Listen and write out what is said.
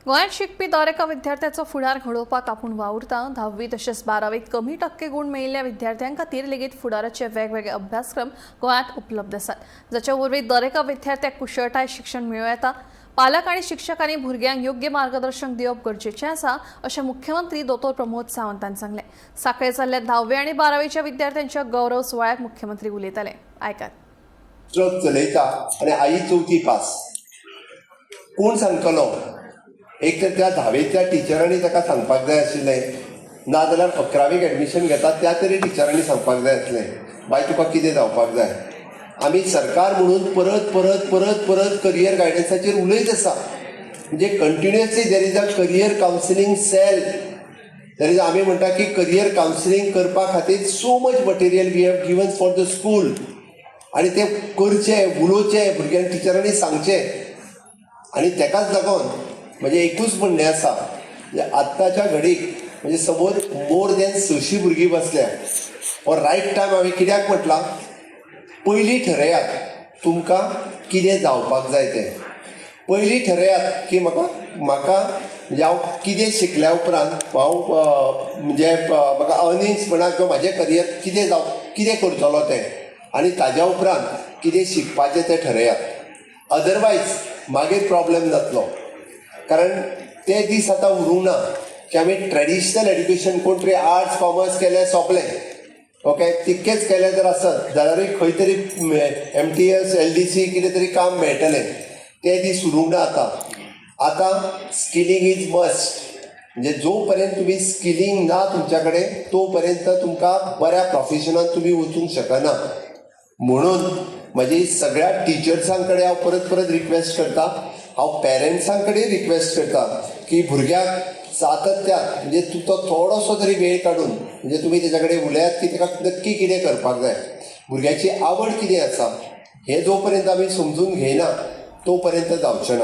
गोंयांत शिकपी दर एका विद्यार्थ्याचो फुडार घडोवपाक आपूण वावुरता. धाव्वी तशेंच बारावेक कमी टक्के गूण मेळिल्ल्या विद्यार्थ्यां खातीर लेगीत फुडाराचे वेगवेगळे अभ्यासक्रम गोंयांत उपलब्ध आसात, जाच्या वरवीं दर एका विद्यार्थ्याक कुशळटाय शिक्षण मेळूं येता. पालक आनी शिक्षकांनी भुरग्यांक योग्य मार्गदर्शन दिवप गरजेचें आसा, अशें मुख्यमंत्री दोतोर प्रमोद सावंतान सांगलें. सांखळे जाल्ल्या धाव्वे आनी बारावेच्या विद्यार्थ्यांच्या गौरव सुवाळ्याक मुख्यमंत्री उलयताले. आयकात. ट्रक चलयता आनी आई चवथी पास. कोण सांगतलो? एक तर त्या धावेच्या टिचरांनी ताका सांगपाक जाय आशिल्लें, नाजाल्यार अकरावेक एडमिशन घेता त्या तरी टिचरांनी सांगपाक जाय आसलें, बाय, तुका कितें जावपाक जाय? आमी सरकार म्हणून परत परत परत परत करियर गायडन्साचेर उलयत आसा. म्हणजे continuously there is a career counselling cell. There is, आमी म्हणटा की करियर कावन्सिलींग करपा खातीर so much material we have given for the school आनी ते करचें, उलोवचें भुरग्यांक, टिचरांनी सांगचें. आनी तेकाच लागून म्हजें एकूच म्हणणें आसा, म्हणजे आत्ताच्या घडीक म्हणजे समोर मोर दॅन 600 भुरगीं बसल्या. हो रायट टायम हांवें कित्याक म्हटलां, पयलीं ठरयात तुमकां कितें जावपाक जाय तें. पयलीं ठरयात की म्हाका म्हणजे हांव कितें शिकल्या उपरांत हांव म्हणजे म्हाका अर्निंग्स म्हणा किंवा म्हाजें करियर कितें जाव, कितें करतलो तें आनी ताज्या उपरांत कितें शिकपाचें तें ठरयात. अदरवायज मागीर प्रॉब्लेम जातलो, कारण ते दीस आतां उरूंक ना की आमी ट्रेडिशनल एड्युकेशन, कोण तरी आर्ट्स कॉमर्स केलें, सोंपलें. ओके, तितकेंच केलें जर आसत जाल्यारूय खंय तरी एमटीएस, एलडीसी कितें तरी काम मेळटलें. ते दीस उरूंक ना आतां. आतां स्किलिंग is must. म्हणजे जो पर्यंत तुमी स्किलिंग ना तुमच्या कडेन, तो पर्यंत तुमकां बऱ्या प्रोफेशनान तुमी वचूंक शकना. म्हणून म्हजी सगळ्या टिचर्सां कडेन हांव परत परत रिक्वेस्ट करता, हांव पेरंट्सां कडेन रिक्वेस्ट करता की भुरग्याक सातत्यान, म्हणजे तो थोडोसो तरी वेळ काडून म्हणजे तुमी तेच्या कडेन उलयात की ताका नक्की कितें करपाक जाय, भुरग्याची आवड कितें आसा. हें जो पर्यंत आमी समजून घेयना, तो पर्यंत जावचें ना.